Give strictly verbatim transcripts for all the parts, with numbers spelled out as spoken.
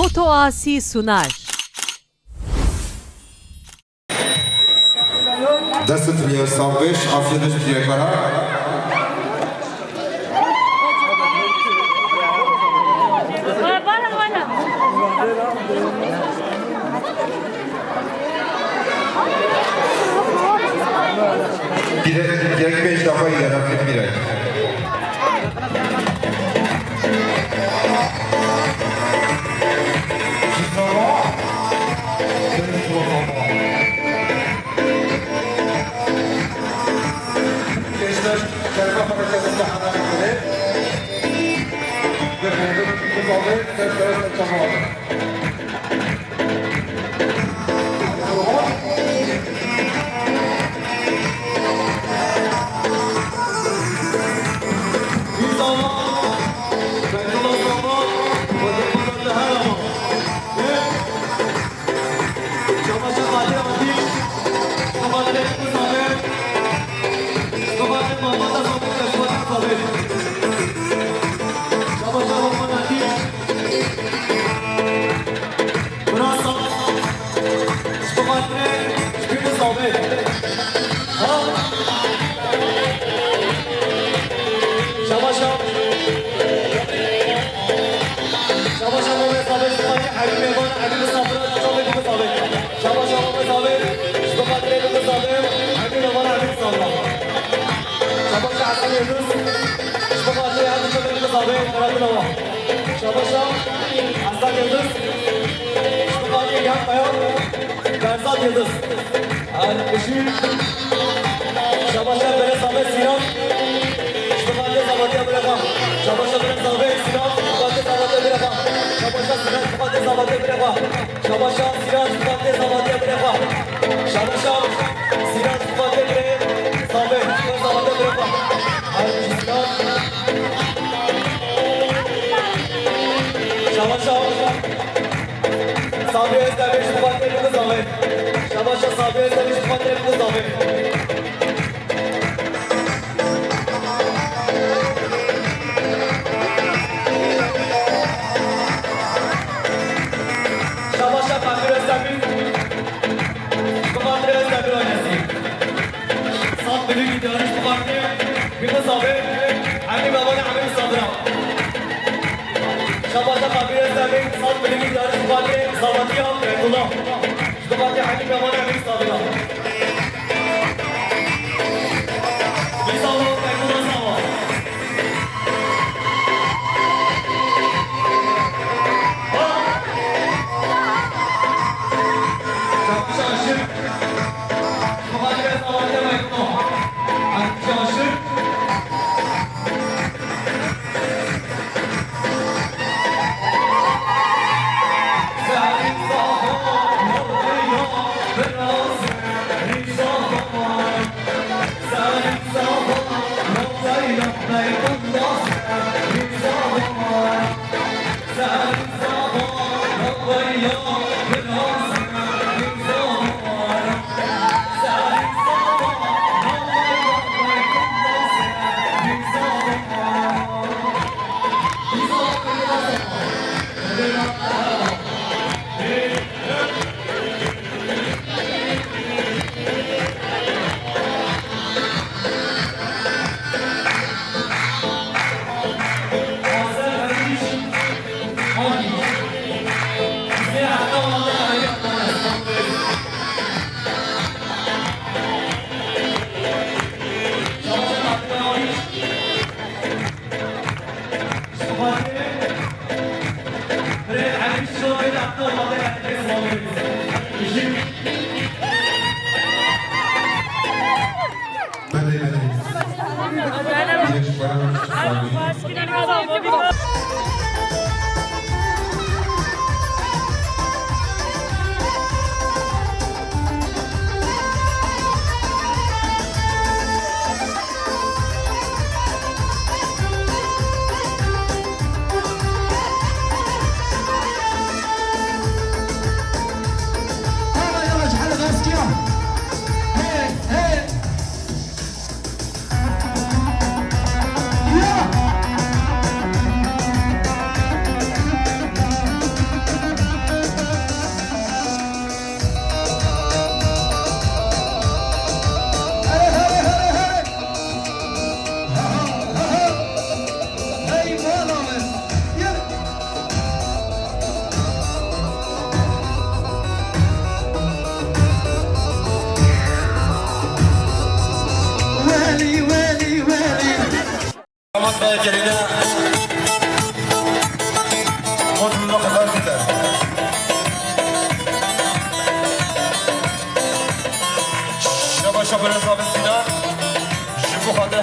Otoasi Sunar. Dest û tiriya sağ beş, afiyet olsun diye kara. Direkt, direkt beş dakika ileride bir ay. Gençler, kelime hareketinde hemen edelim. Ve bunu biz aldık, ses, ses, ses, tamam. Brasa, ji bo xatirê, ji bo sabê. Ha? Şabaşa. Şabaşa, bo sabê, ji bo xatirê, Ebî Mêvan, Ebî Misafir, sabê, bo sabê. Şabaşa, bo sabê, ji bo xatirê, bo sabê, Ebî Mêvan, Ebî Misafir. Şabaşa, Hasan Yıldız. Ji bo xatirê her du çavên min zavê, qeratina wan. Şabaşa Hasan Yıldız. Ji bo xatirê Nihat Kaya, Berzad Yıldız. Her kişî. Şabaşa Berê Zavê Sinan. Ji bo xatirê zavatiya birê xwe. Şabaşa Berê Zavê Sinan. Ji bo xatirê zavatiya birê xwe. Şabaşa Sinan. Ji bo xatirê zavatiya birê xwe. Şabaşa Sîraz, ji bo xatirê zavatiya birê xwe. Şabaşa Sîraz, ji bo xatirê birê Zavê, ji bo xatirê birê xwe. Her Sîraz. Şabaşa Sabri Özdemir, ji bo xatirê birê Zavê. Şabaşa Sabri Özdemir, ji bo xatirê birê Zavê. Şabaşa Kadir Özdemir. Ji bo xatirê Özdemir ailesî. Sat milî gitarî ji bo xatirê Bîbî Zavê, Emî Mevanê Emî Misafira. Şabaşa Kadir Özdemir, sat milî gitarî ji bo xatirê Zavatiya Fethullah. Ji bo xatirê Emî Mevanê Emî Misafira.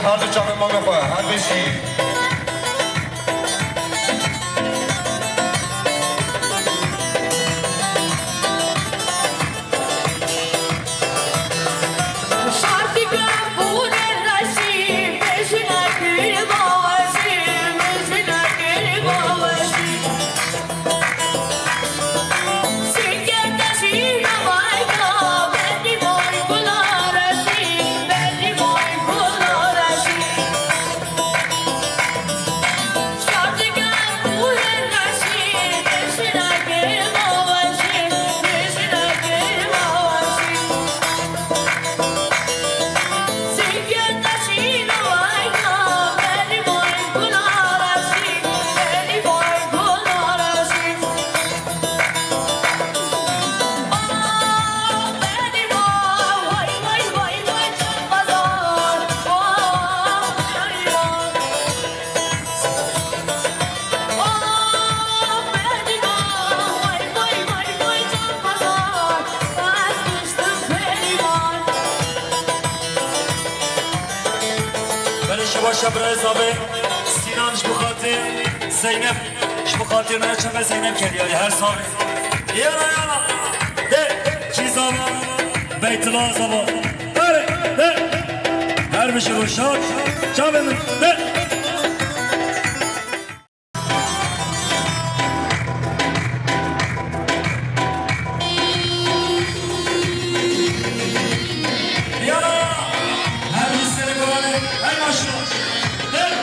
Her du çavê mamê xwe, her bijî. Belê şebaşa birayê Zavê Sînan ji bo xatirê Zeynep, ji bo xatirê me çeme Zeynep kediye her Zavê. Yala yala. De, kî Zava? Beytullah Zava. Her, de. Her bijî Rojhat. Çavê min. De. Yala! Her du serê guranê, hey maşallah! Hey!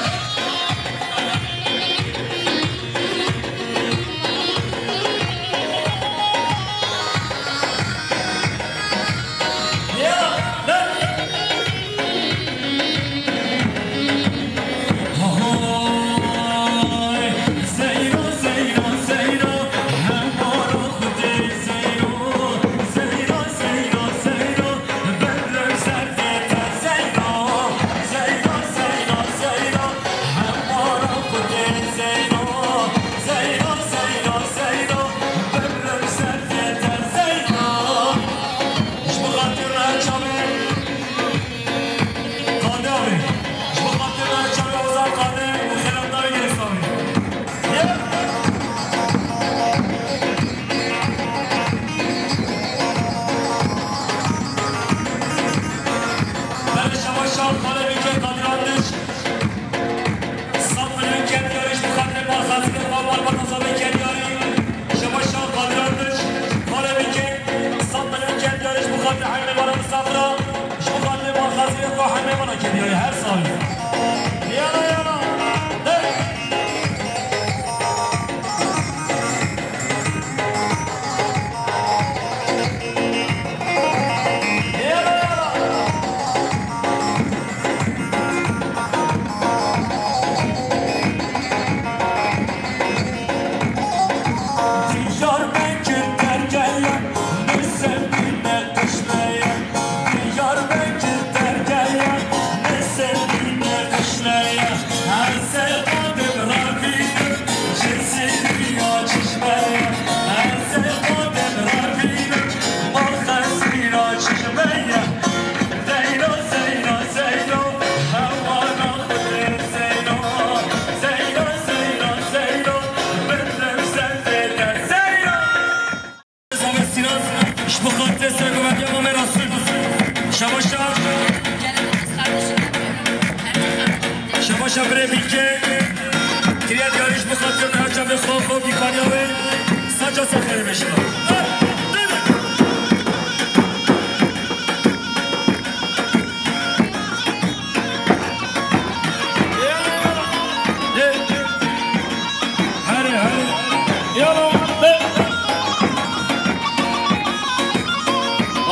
Ya! Hey! Ji bo xatir me çavê Qadê avê. Ji bo xatir me çavê Ozan Qadê û Xêran Dayê girêsavê. Yê! Belê şebaşa Xalê Bîkê Qadir Ardiç. Sed milyon kediya ji bo xatirê malxezînê xwe, malbata Zavê kediya. Şebaşa Qadir Ardiç, Xalê Bîkê, sed milyon kediya ji bo xatirê hemê mala misafira, ji bo xatirê malxezînê xwe hemê mala kediya. Her sal. Yala, yala. Hey! Zavê Sînan, ji bo xatirê sergovendiya Mamê Resûl. Şebaşa. Şebaşa birê Bîkê. Kiriye diyarî ji bo xatirê me çavê xwe, xwe bîkariya wê. Saca ser xêrê bêjin. Here, here. Yala, be.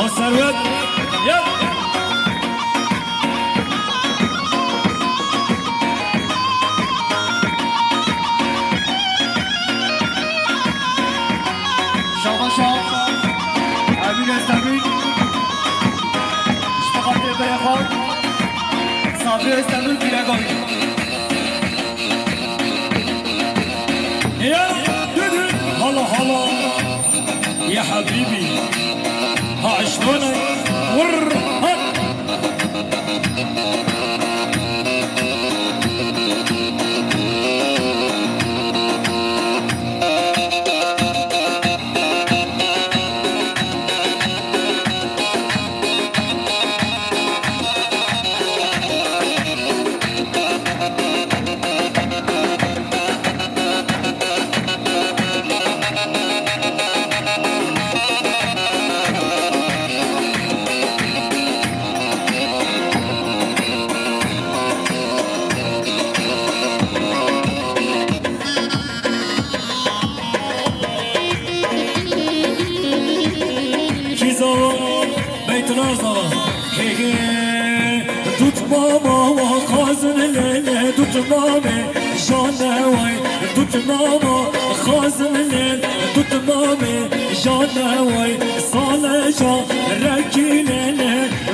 A Serwet, ya. Şabaşa. Emîn Estemîn. Ji bo xatirê birê xwe. Sabirê Estemîn Pîregan. Ya, düdü, hala, hala. Ya habibi. Ha, eşkone. Vur, ha. Dutmame janeway, dutmama xazin lêl, dutmame janeway, saleca rekînene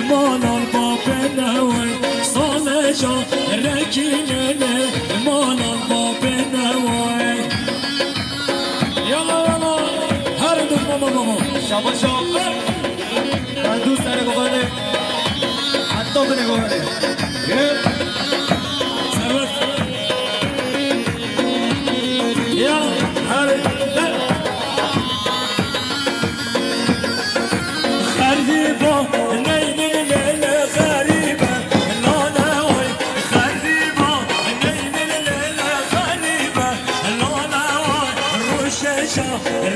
malal babeneway, saleca rekînene malal babeneway. Yala yala, her dutmama baba. Şabaş şabaş. Herdû serê govane. Heta binê govane. Yê. Servet. Ya, her. Xerîba, ney min lêle xerîbe, lale oy. Xerîba, ney min lêle xerîbe, lale oy. Rûşeşa,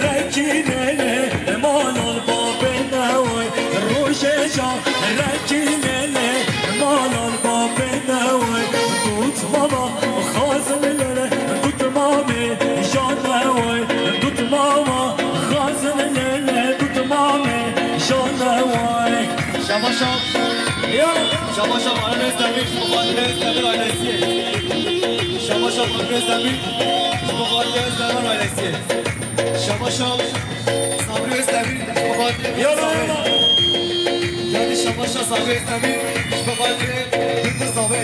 rekî lêle, malal babê neway. Rûşeşa, rekî lêle, malal babê neway. Dutmama xazin lêle, dutmamê janeway. Dutmama xazin lêle, dutmamê janeway. Şabaşa. Ya. Şabaşa Baran Özdemir, bu Baran Özdemir ailesi. Şabaşa Baran Özdemir, bu Baran Özdemir ailesi. Şabaşa Sabri Özdemir, ji bo xatirê Yala, yala. Yanî şabaşa Sabri Özdemir, ji bo xatirê Bindir Sabê.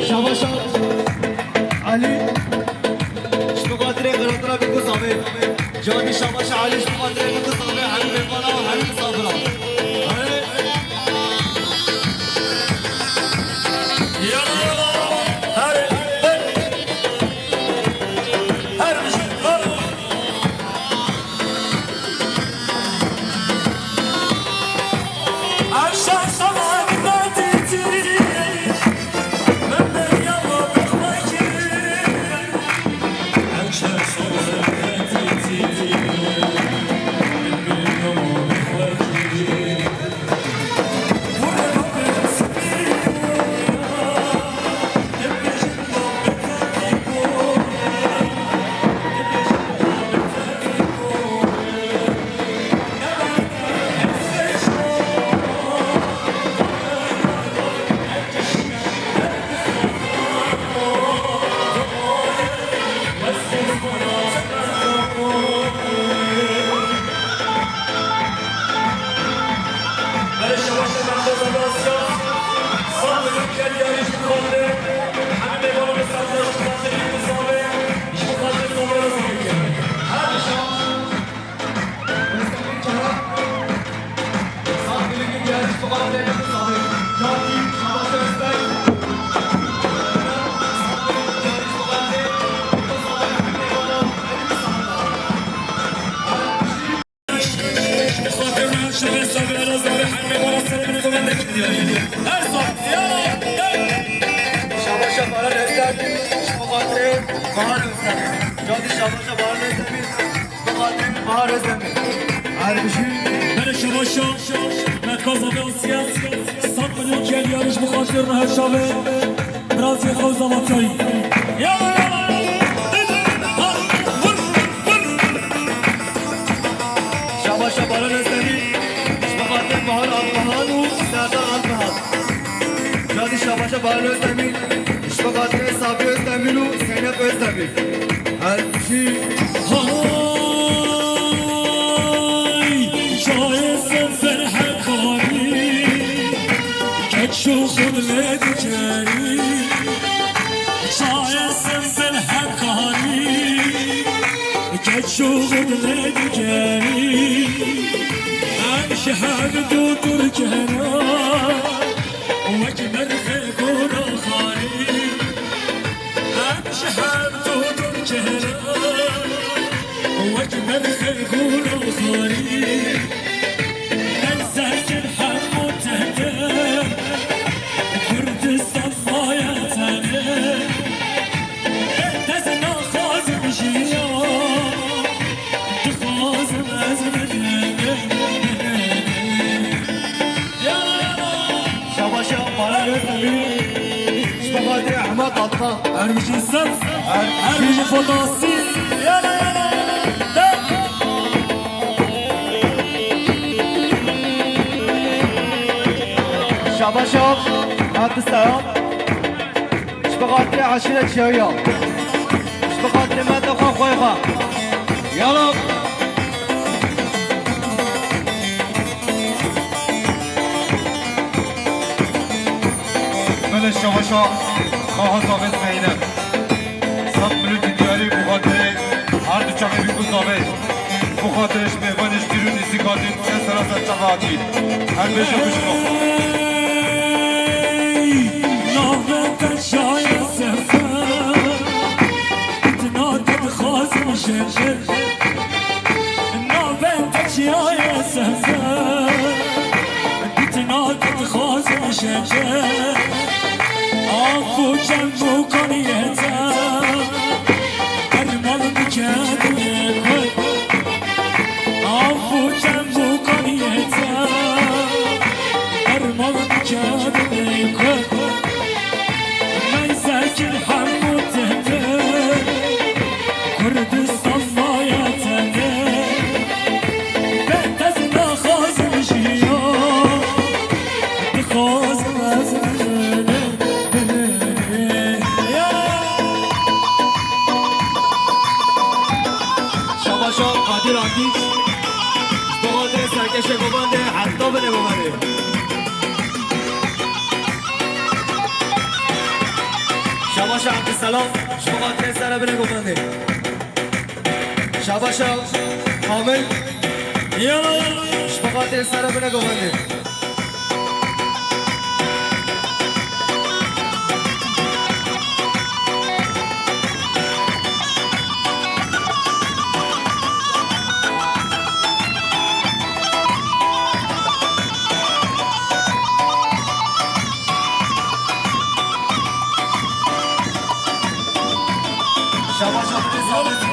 Şabaşa Elî. Ji bo xatirê xeratira bî ku savê. Cihadî şabaşa Elî ji bo xatirê bî ku savê. Hemî mêvana û hemî misafira. Hemî. Yala, yala. Her, her. Her bijî. Her. Şabaşa Baran Özdemir, ji bo xatirê Bahar Özdemir. Cadî şabaşa Baran Özdemir, ji bo xatirê Bahar Özdemir. Her bijî. Bere şabaşa, me kaza be asiya, sed milyon keliya ji bo xatir her şavê. Birazê xew zavatayî. Ya, ya, ya. Vur, vur. Şabaşa Baran Özdemir, ji bo xatir Bahar Alpahan û Serdar Alpahan. Cadî şabaşa Bahar Özdemir, ji bo xatirê Sabri Özdemir û Zeynep Özdemir. Her bijî. Hay, şayê senser hekarî, keç û xud lê dikerî. Şayê senser hekarî, keç û xud lê dikerî. Em ji hev du dûr kena. Wek merxê gora xarî, em ji hev du dûr kena. Wek merxê gora xarî, em zekin hemû tende. Kurdistan maye tende. Ez naxwazim jiya, dixwazim ez bidim. Şabaşa Baran Özdemir, ji bo xatirê Ehmed Altan. Her bijî sef, her bijî fotosî. Yala, yala. De. Şabaşa, hadi selam. Ji bo xatirê eşîret Çiyawiya. Ji bo xatirê me de xwe xwe xwe. Yala. Belê şabaşa, xaha zavêt Zeynep. Sed milûkî diyarî bo xatirê her du çavê bî ku zavêt. Bo xatirê ji mêvanê ji dîr û nîzîk hatîn, ser sera ser çava hatî. Her bêje xweş bo. Ey, navenda çaye sefer, dina te dixwazim jêr. Navenda çaye sefer, dina te dixwazim jêr. Af û çem û kaniyê te, derman dike dilê ku. Af û çem û kaniyê te, derman dike dilê ku. Neyse ki hemû tende, Kurdistan maye tende. Bê te ez naxwazim jiya, dixwazim ez bilê, bilê. Ji bo xatirê serkêşê govendê, heta binê govendê. Şabaşa Ebdulselam, ji bo xatirê sere binê govendê. Şabaşa Kamil, ya, ji bo xatirê sere binê govendê. Şabaşa Ebdulselam.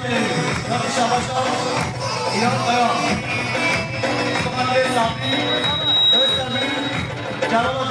Şabaşa, Şabaşa, İlhan Kaya. Şabaşa, Sabri, Özdemir, Şabaşa.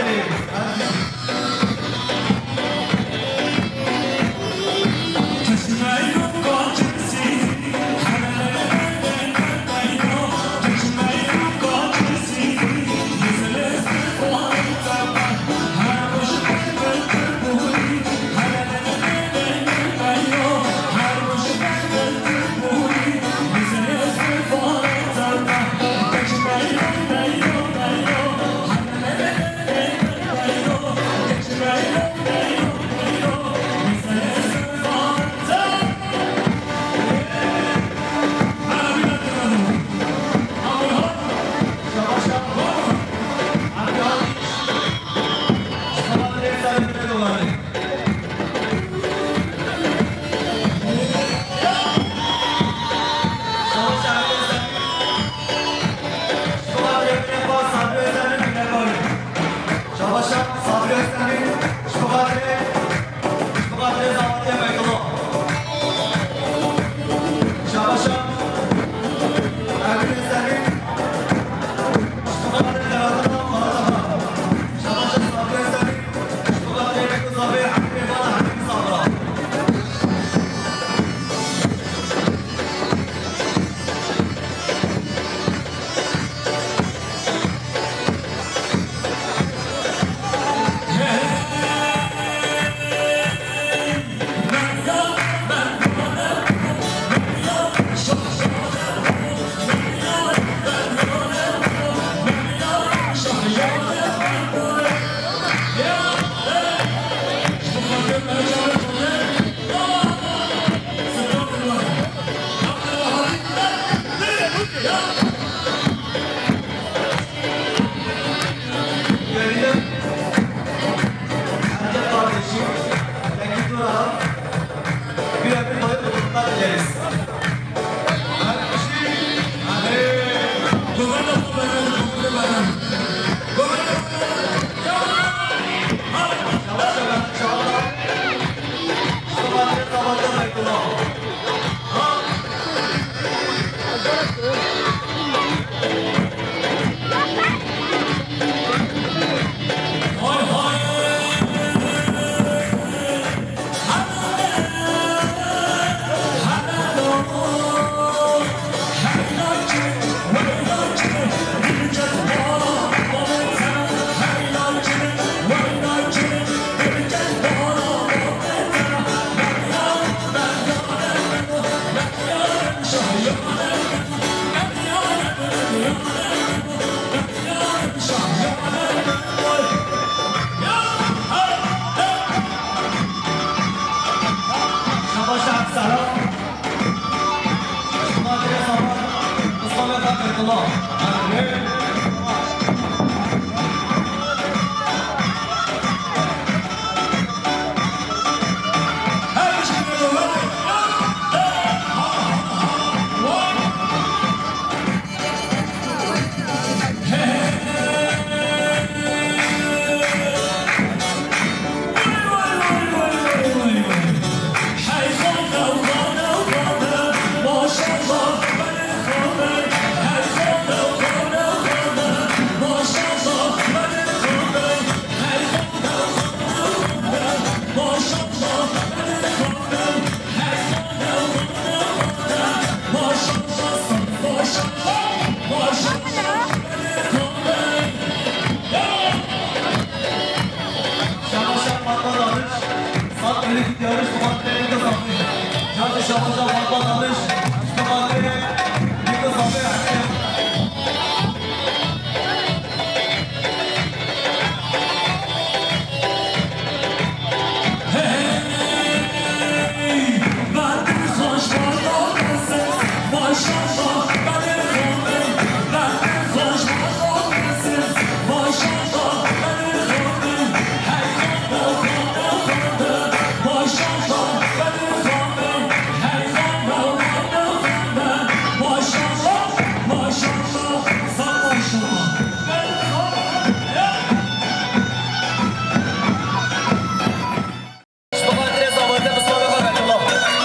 Ji bo xatirê zavatê bi slavê xwe Beytullah.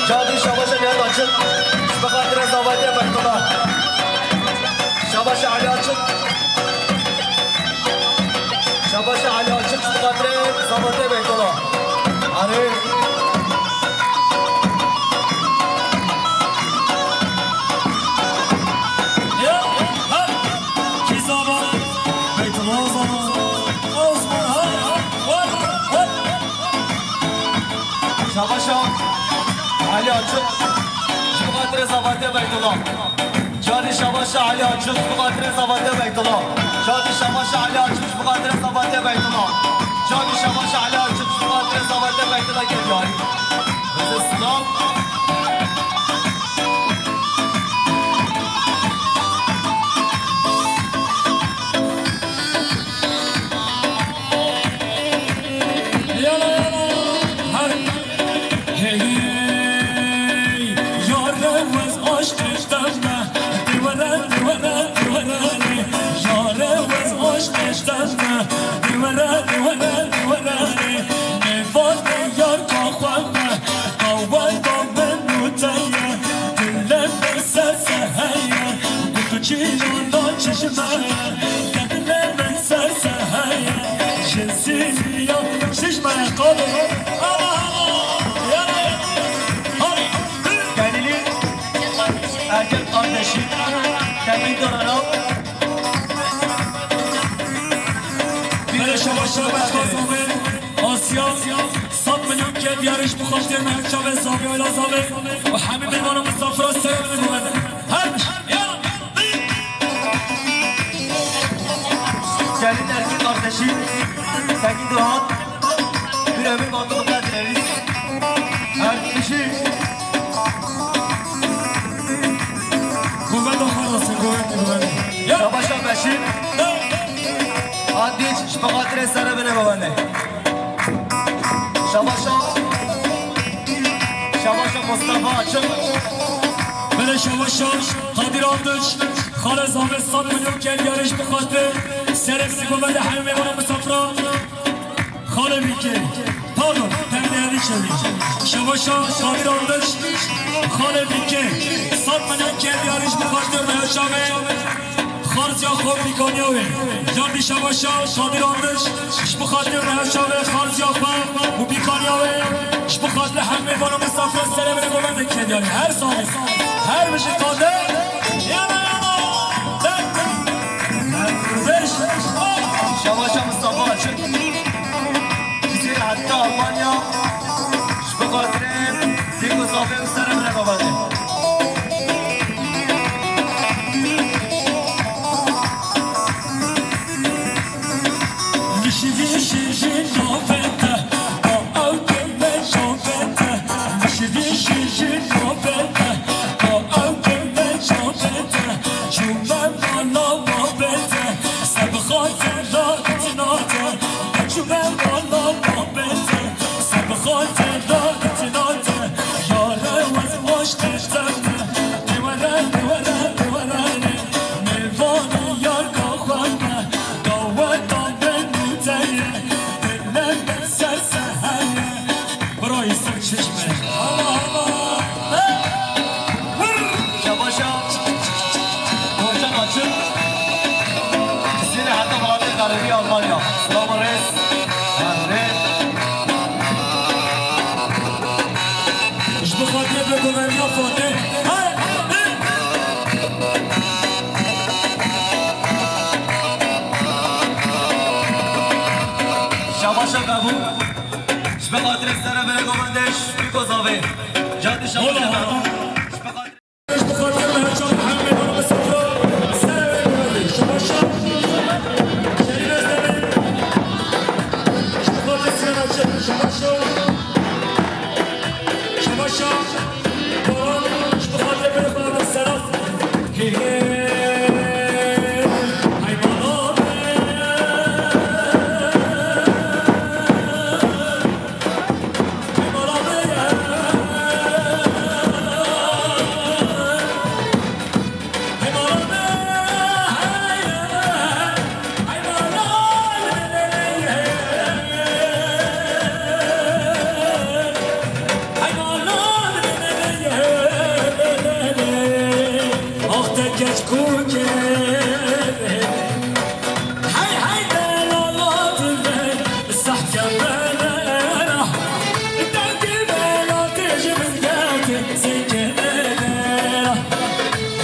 Cadî şabaşa Nihat Açık. Ji bo xatirê zavatê Beytullah. Şabaşa Elî Açık. Şabaşa Elî Açık ji bo xatirê zavatê Beytullah. Erê. Ya, ha, kî zava? Beytullah zava. Osman, ha, ha, ha, ha. Şabaşa Elî Açık, ji bo xatirê zavatê Beytullah. Cadî şabaşa Elî Açık, ji bo xatirê zavatê Beytullah. Cadî şabaşa Elî Açık, ji bo xatirê zavatê Beytullah. Cadî şabaşa Elî Açık, ji bo xatirê zavatê Beytullah gel yarî. Silav. Yala, yala, her. Hey, hey, yare wez aşk iştahna, divere, divere, divere, yare wez aşk iştahna, divere, divere, divere, ne vade yar ka xwe, ka we ka min û te ye, dile min ser se heye, got tu çî janda çişme, dile min ser se heye, ji sîriya çişme qadere. Delîlî, Ergin kardeşî, Tekin Dorana. Bire şabaşa Başkan Zave, Asya, sed milyon ked yarış bu xatirê me, Çavê Zave, Oyla Zave, û hemî mêvan û misafira serê min. Her Gelin Erkin kardeşi, Tekin Doğan, bir ömür batı bu kadar. Her kişi. Kuvvet olmaz olsun, kuvvet, kuvvet. Ya. Şabaşa Beşir. Adliç, şifakatire sarı bine babane. Şabaşa, Şabaşa Mustafa Açık. Bele Şabaşa Kadir Aldıç, Xale Zahmet sed milyon gel yarış bu xatir. Serê min ku bende hemê bana misafira. Xale Bîkê, pardon, tevliyeli çevir. Şabaşa Kadir Aldıç, Xale Bîkê, sed milyon gel yarış bu xatir. Meya Çavê. Xarziya xwe bîkaniya wê. Yardî şabaşa Şadir Andiç, ji bo xatir meya çavê xarziya xwe û bîkaniya wê, ji bo xatir hemê vana misafir serê min govendek kediyanî. Her saet, her bijî qade. Yana yana. Beş. Şabaşa Mustafa Açık. Bizi hatta Almanya. Ji bo xatirê Zîngo Zafê û serê min re govendê. Bro, yîsir çişme. Allah Allah. Şabaşa. Borca kaçın. Seni hatta Vladimir Garibi Almanya. Selamun reis. Garibi. Ji bo xatirê bi guverniya Fatih. Hey! Hey! Şabaşa Gabu. Ji bo xatirê sere bere govendê ji Bîko Zavê. Cadî şabaşa Gabu. Ji bo xatirê Ji bo xatirê Mehmet Çavê hemê bana bi sofra sere bere govendê. Şabaşa. Şerîf Özdemir. Ji bo xatirê Sinan Açık. Şabaşa. Şabaşa. Baran, ji bo xatirê birê xwe Selat. Hey, hey, hey, bala be. Hey, bala be.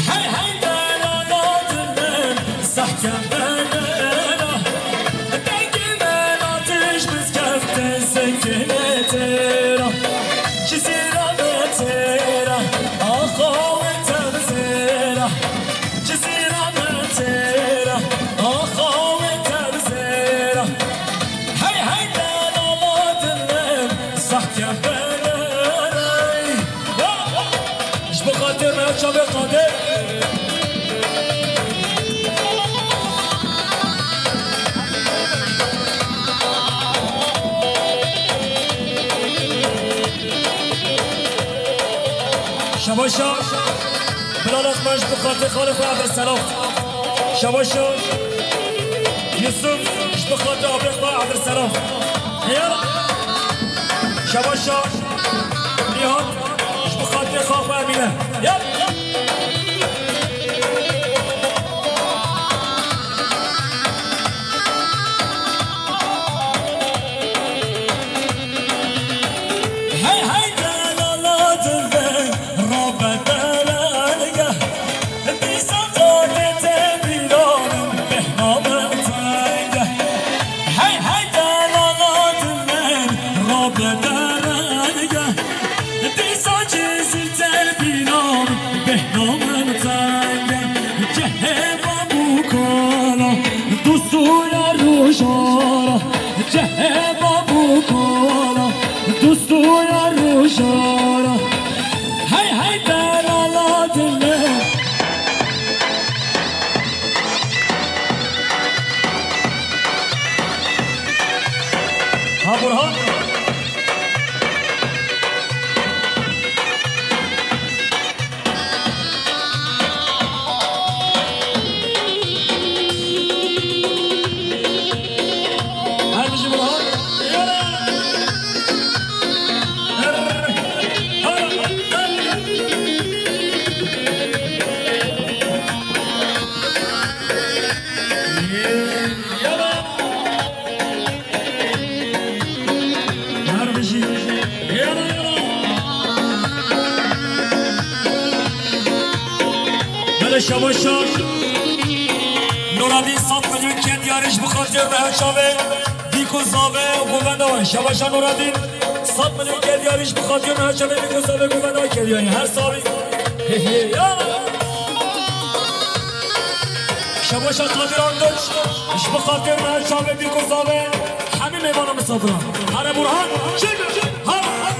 Hey, hey, delala dilim, sehke belera. Dengê me natiş bizkefte zengine tera. Cizîra me tera, axa we tevzera. Cizîra me tera, axa we tevzera. Hey, hey, delala dilim, sehke belera. Ji bo xatir me çavê Qadir. Şabaşa. Bilal Akman ji bo xatir xalê xwe Ebir Selam. Şabaşa. Yusuf ji bo xatir Ebir xwe Ebir Selam. Yala. Şabaşa. Nihat. Ji bo xatirê xwe xwe Emîne. Yap. Hey, hey, delala dilim, rabe derenge. Dîsa qadê te bîra min, bêhna min teng e. Hey, hey, delala dilim, rabe derenge. Dîsa cizîr te bîra min, bêhna min teng e. Cehê babûkana, dustûya rojana. Cehê babûkana, dustûya rojana. Hey, hey, delala dilim. Ha, Burhan. Her bijî Burhan. Her bijî. Yala, yala. Belê şabaşa. Nuradîn sed milyon kend yarî ji bo xatir me çavê. Bîko Zavê û govenda we. Şabaşa Nuradîn. Sed milyon kend yarî ji bo xatir me çavê. Bîko Zavê govenda we kend yarî. Her sabî. He, he, yala. Şabaşa Qadir Andoç. Ji bo xatir me çavê Bîko Zavê. Hemî mêvana misafiran. Here Burhan, çek, çek, ha, ha.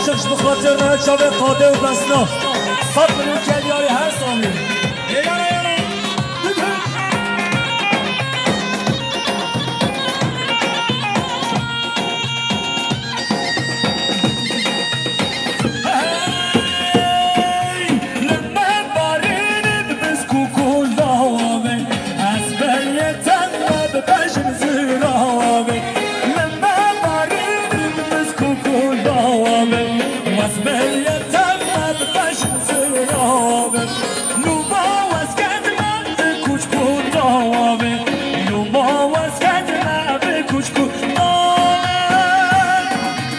Ji bi xatir me çavê qadê û besna. Sed milyon kelyarê her salî. Ê yara yara. Hey, li me barînin bisk û kûl dawavê. Ez berê te me bibêjim zû dawavê. Li me barînin bisk û kûl dawavê. Ez berê te me bibêjim zû dawavê. Nûma wez kerdime bi kûçk û dawavê. Nûma wez kerdime bi kûçk û dawavê.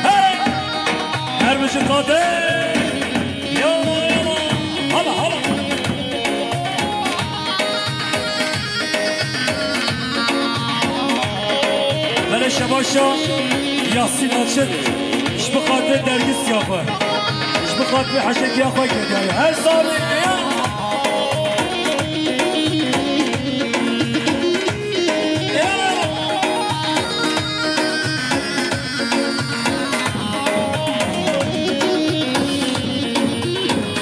Hey! Her bijî qadê. Yala, yala. Hala, hala. Belê şebaşa Yasîn Açık. Ji bi xatirê dergîstiya xwe. Ji bi xatirê heşekiya xwe kiriye. Her salî.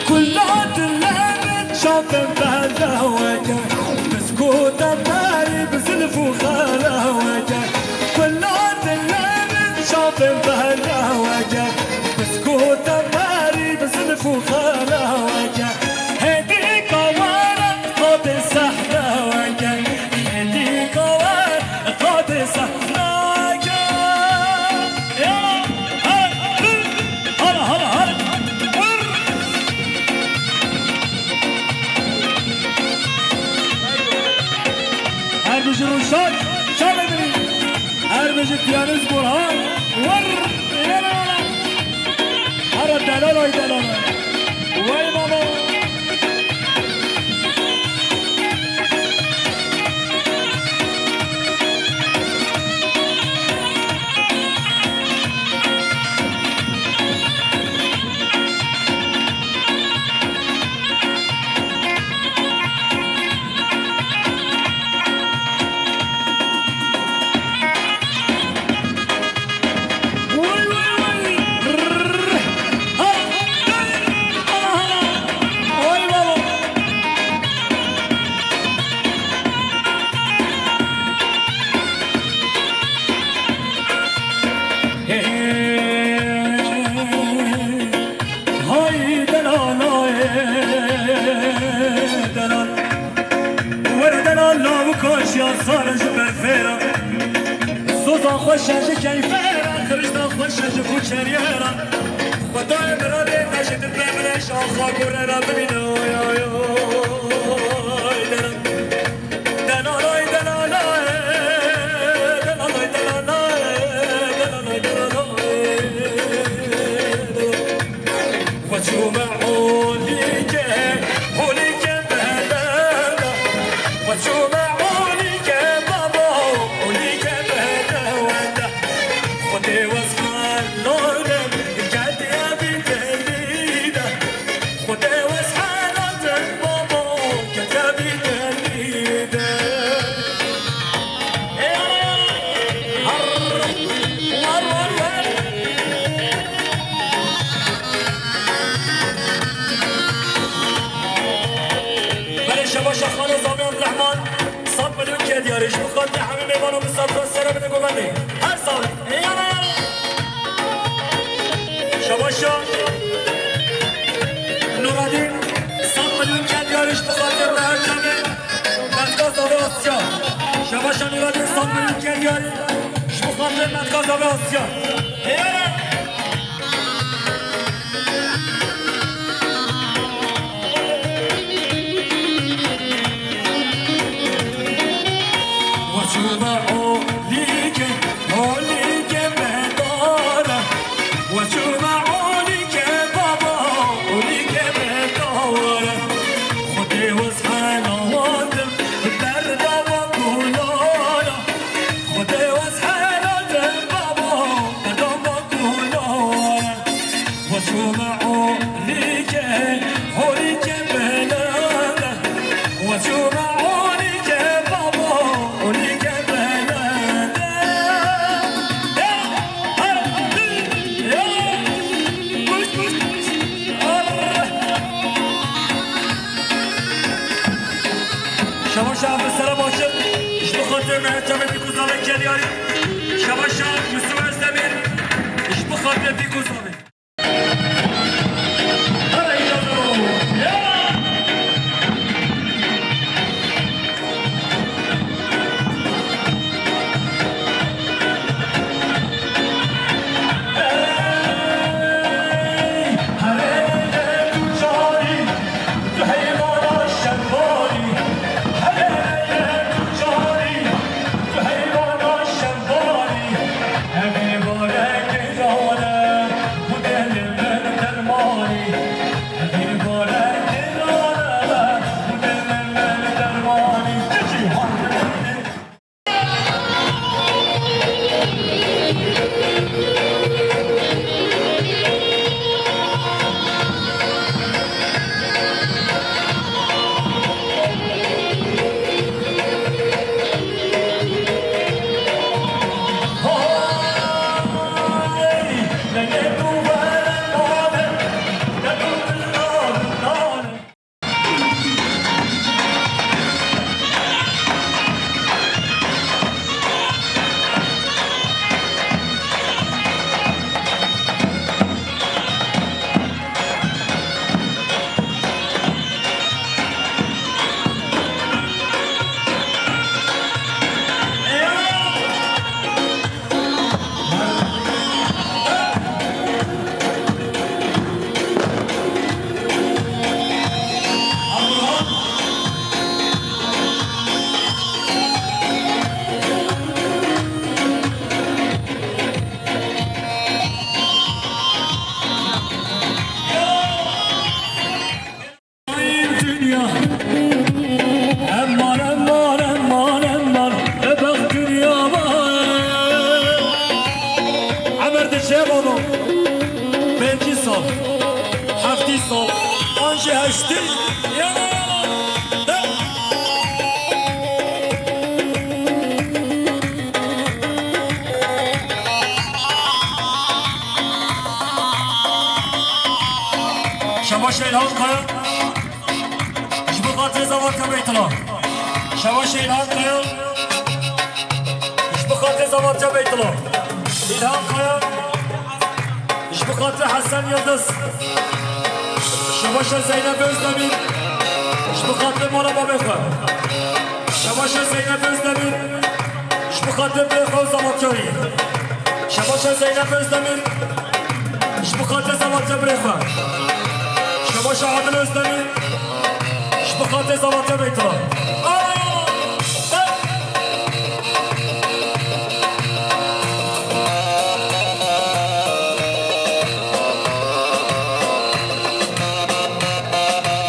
Kula dilê min çavên belawe ke, biskûta berî bi zilf û xelawe ke. Kula dilê min çavên belawe ke, biskûta berî bi zilf û xelawe ke. Hêdîka were qadê sehra weke, hêdîka were qadê sehra weke. Yala, hey, hey, hala, hala, hala. Vur. Her bijî Ruşak, çavê min. Her bijî piyanist Burhan. Vur. Yala, yala. Hara delal ay delal ay. Vay baba. Hay delal, ay delal. Were delal, law û kaşiya sar ji berfê re. Soza xweş e ji keyfê re, xirişta xweş e ji kuçeriyê re. Xwedayê miradê me ji dil be min e, ji axa gorê re bimîne, oy, oy, oy, delal. Delalay, delalay, delalay, delalay, delalay, delalay. Ve çûme olîke, olîke bedewende. Ve çûme olîke baba, olîke bedewende. Xwedê wez xelolem, ketiye vî delî de. Xwedê wez helatin babo, ketiye vî delî de. Ê, har, war, war, war. Belê şebaşa Xalo Zamiyan Rehman, sed milyon kediye, ji bo xatirê hemî mêvan û misafira sere bide govendê. Her sal. Ê, yala, yala. Şebaşa Nuradîn, sed milyon kediye, ji bo xatir me her çemê. Metka Zavê Asya. Şebaşa Nuradîn, sed milyon kediye, ji bo xatir Metka Zavê Asya. Ê, yala. Ve çûme olîke, olîke bedare. Ve çûme olîke baba, olîke bedare. Xwedê wez helawatim, berdava kulana. Xwedê wez helawatim baba, berdava Şebaşa Abdulselam Aşık, ji bo xatirê me çavê Bîkûzavê Kedyarî. Şebaşa Yusuf Özdemir, ji bo xatirê Bîkûzavê. Dünya. Eman, eman, eman, eman. E bak dünya var. Emer de şey baba. Pêncî sal. Heftî sal. An jî heştî. Ya. Şebaş Elhan Kaya. Ji bo xatirê Zavatya Beytula. Şebaş Elhan Kaya. Ji bo xatirê Zavatya Beytula. Elhan Kaya. Ji bo xatirê Hesen Yildiz. Şebaşa Zeynep Özdemir. Ji bo xatirê mala babê xwe. Şebaşa Zeynep Özdemir. Ji bo xatirê birê xwe û Zavatyayê. Şebaşa Zeynep Özdemir. Ji bo xatirê Zavatya birê xwe. Şebaşa Adil Özdemir. Ji bo xatirê Zavatya Beytula.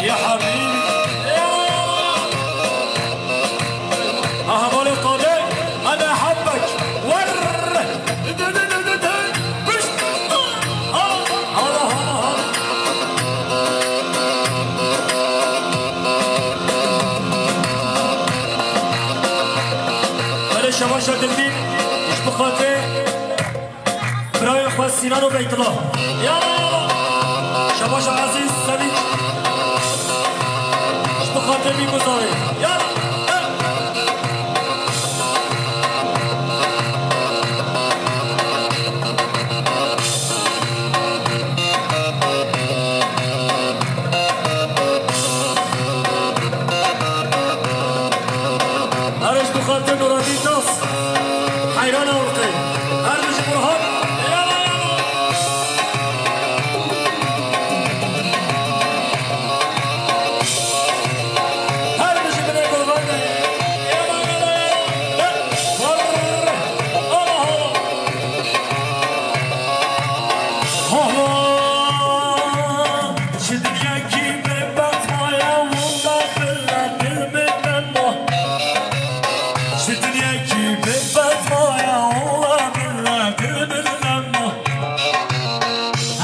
Ya habîbî. Aha, balê Qadir. Hadi habbek. Wer. Dü, dü, dü, dü, dü. Pişt. Allah, Allah, Allah. Belê Şebaşa Dilbîr, ji bo xatirê birayê xwe Sînan û Beytullah. Ya! Şebaşa Ezîz Sevinç, ji bo xatirê Bîkûzavê. Ya! Her ji bo xatir Nuradîn Nas, heyran Ewroqê. Her ji Burhan. Her ji binê kurban de. Hala ji dinyekî bêbextmaya wenda bile dil bidemo. Ji dinyekî bêbextmaya wenda bile dil bidemo.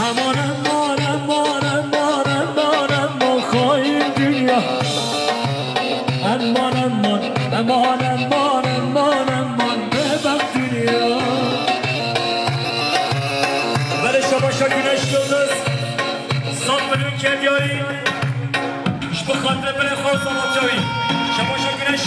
Eman, eman, eman, eman, eman, eman, xayîn dinya. Eman, eman, eman, eman, eman, eman, bêbext dinya. Belê şebaşa Güneş Yıldız, sed milyon Kedyarî, ji bo xatirê birê xwe Zavatyayî. Şebaşa Güneş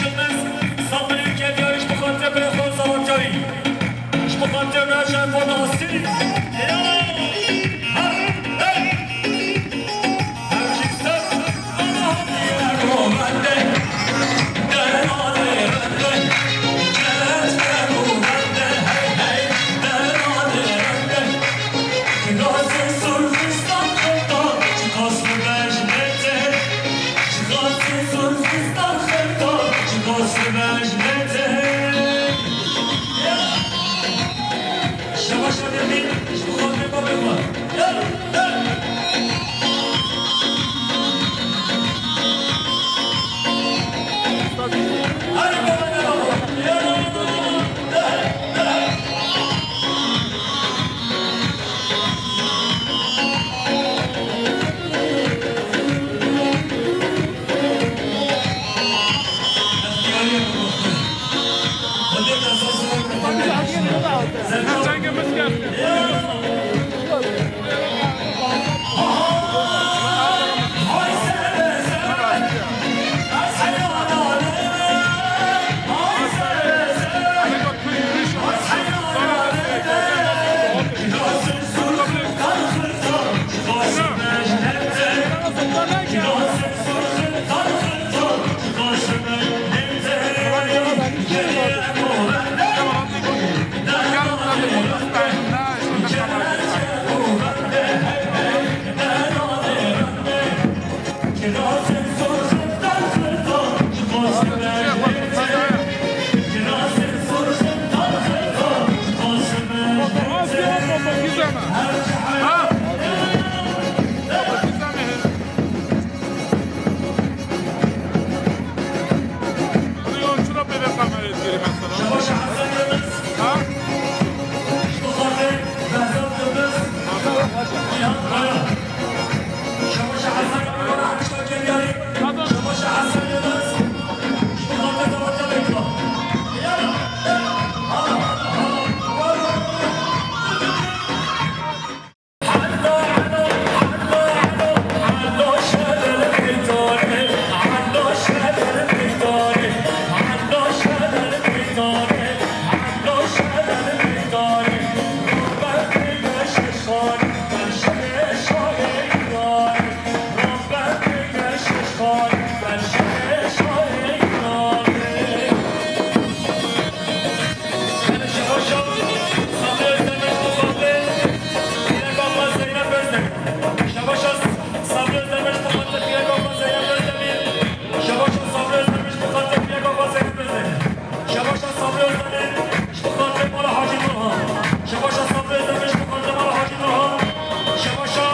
Şebaşa Sabri Özdemir, ji bo xatirê mala Hacî Turhan. Şebaşa Sabri Özdemir, ji bo xatirê mala Hacî Turhan. Şebaşa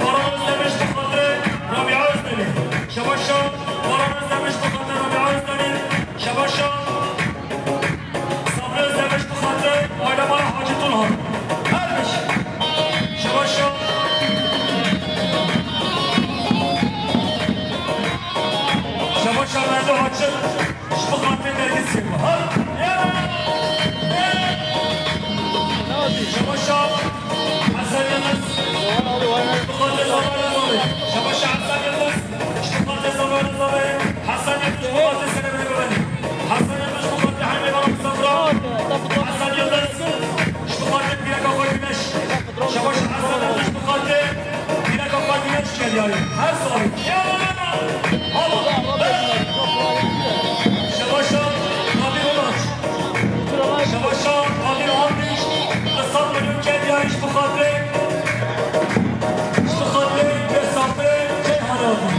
Baran Özdemir, ji bo xatirê Rabia Özdemir. Şebaşa Baran Özdemir, ji bo xatirê Rabia Özdemir. Şebaşa Sabri Özdemir, ji bo xatirê aile mala Hacî Turhan. Her biş. Şebaşa. Şebaşa Merdo Açık. Ji bo xatirê Nergis Sêva. Ha? Şebaşa Hesen Yıldız. Ji bo xatirê Zava Elazığê. Şebaşa Hesen Yıldız. Ji bo xatirê Zava Elazığê. Hesen Yıldız ji bo xatirê Serebê Govenî. Hesen Yıldız ji bo xatirê Hemê Baran Misafira. Hesen Yıldız. Ji bo xatirê pîreka xwe Güneş. Şebaşa Hesen Yıldız ji bo xatirê pîreka xwe Güneş ke diyarî. Her salî. Şebaşa Kadir Onaç. Şebaşa Kadir Onaç. Bi sed milyon ke diyarî ji bo xatirê, ji bo xatirê Mesafê Ceyhanê hatî.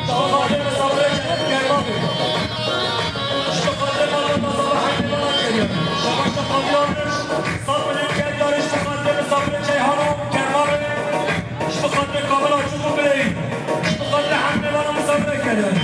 Ji bo xatirê Mesafê Ceyhanê Kermanê. Ji bo xatirê Mala Mezara Hemê Baran ke diyarî. Şebaşa Kadir Onaç. Sed milyon ke diyarî ji bo xatirê Misafirê Ceyhan û Kermanê, ji bo xatirê Kamil Açûk û Bileyî, ji bo xatirê hemdê wana Misafirê Kermanê.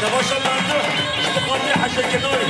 Şebaşa Merdû, ji xatirê heşekirinayê.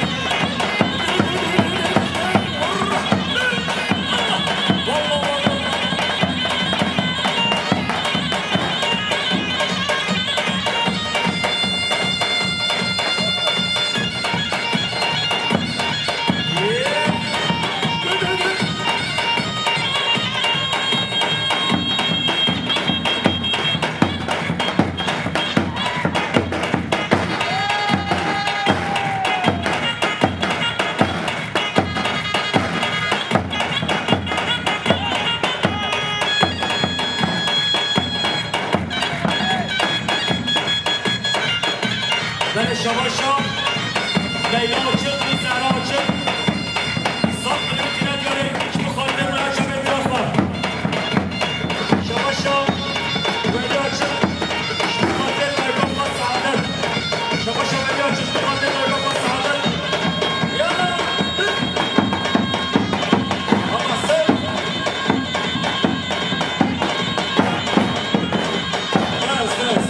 Belê şebaşa Leyla Açık û Zehra Açık. Saf miletîne diyarê ji bo xatirê rêya çepê vî rexma. Şebaşa Weliya Açık ji bo xatirê rêya Saadet. Şebaşa Weliya Açık ji bo xatirê rêya Saadet. Yala! Ama sen Bes, bes.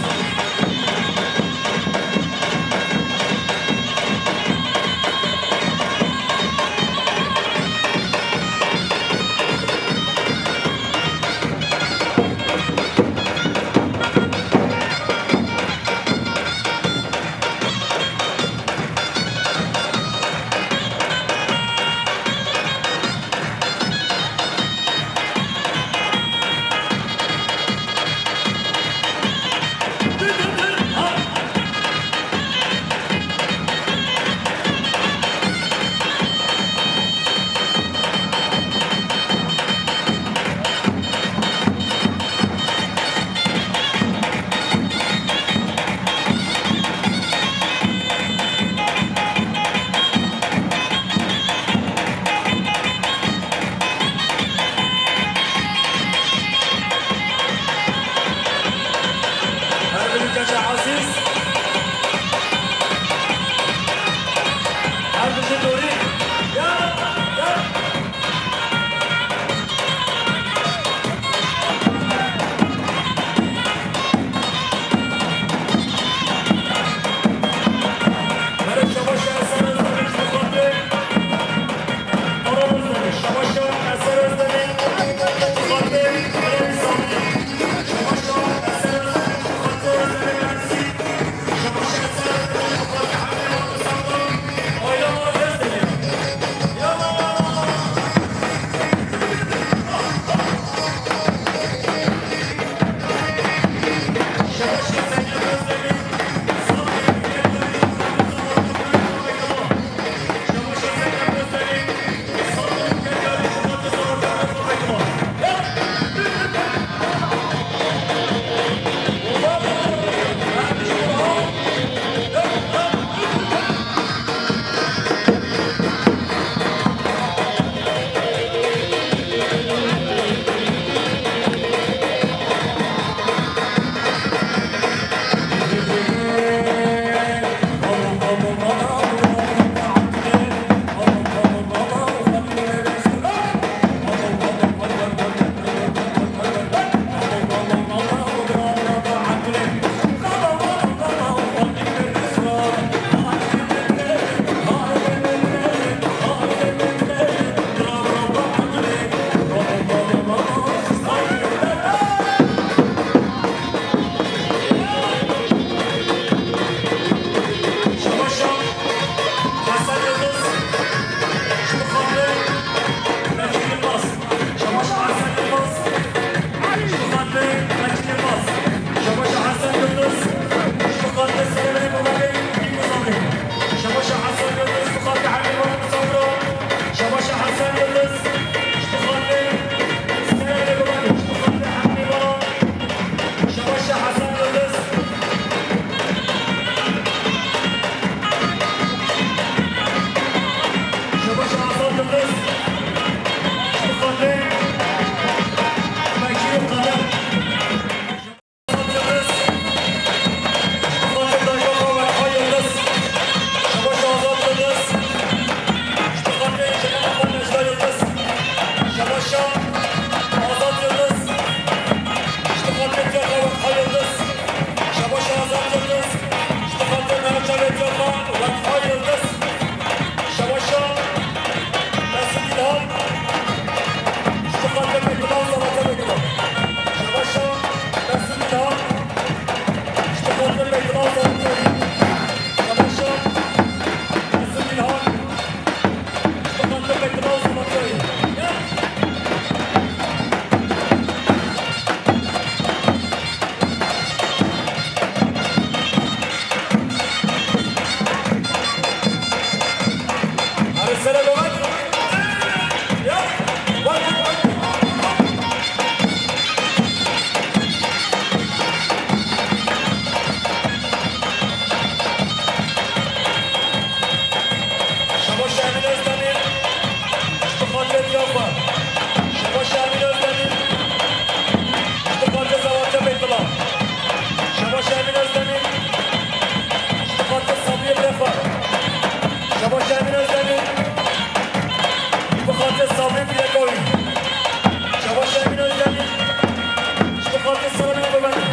Selamını bırakın.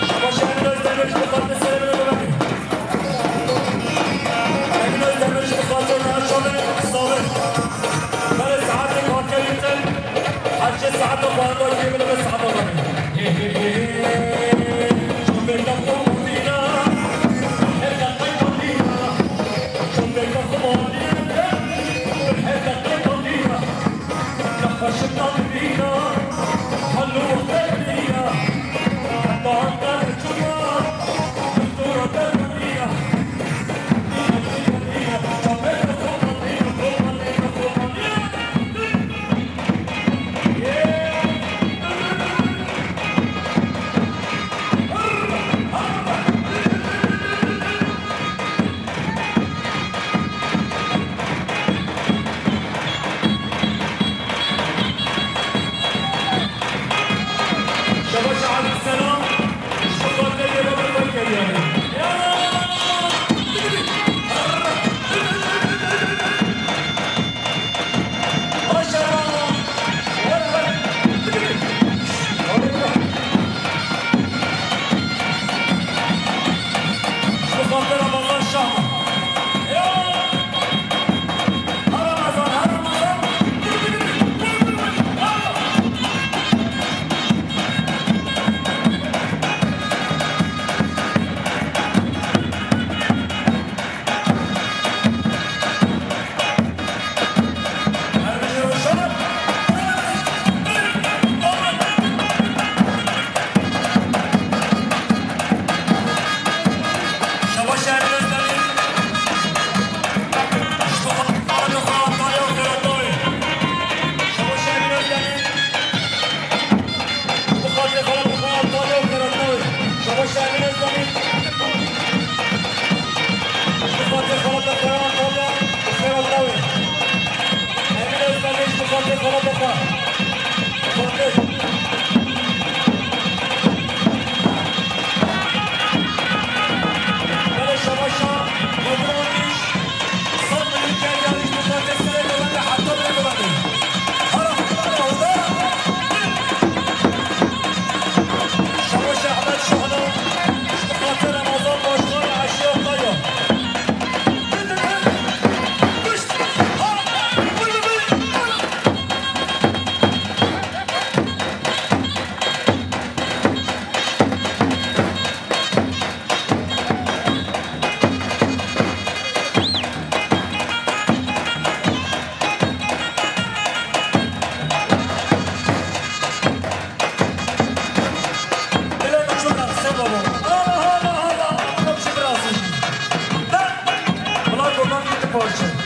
Şabaş Emin Özdemir, bu kadar selamını bırakın. Emin Özdemir, bu kadar selamını bırakın. Böyle saate kalkabilirsin. Her şey saate bağlı, yirmi bir saate bağlı. Şabaş Abdüsselam, şu kokteyli bana koy geliyor. Ya! Maşallah! Şu kokteyli Ramazan Şah. Ya! Şabaş Emin Özdemir. Şabaş Emin Özdemir. Bi xatirê xelatê xwe Antalya û xêrhatina wê. Şabaş Emin Özdemir. Bi xatirê xelatê xwe Antalya û xêrhatina wê. Emin Özdemir, bi xatirê xelatê xwe. Xatir. Belê Şabaşa Xedir Andiş, sed milyon gel gelmiş, bu xatir serê dewlete heta bile dewlete. Hara, hara, hara. Şabaş Ahmet Şahlo, bu xatir Ramazan Başkan, Eşya Kaya. Dilê min çok axse baba. Allah, Allah, Allah, Allah, çok razı. Ben, ulan kurban gitti parça.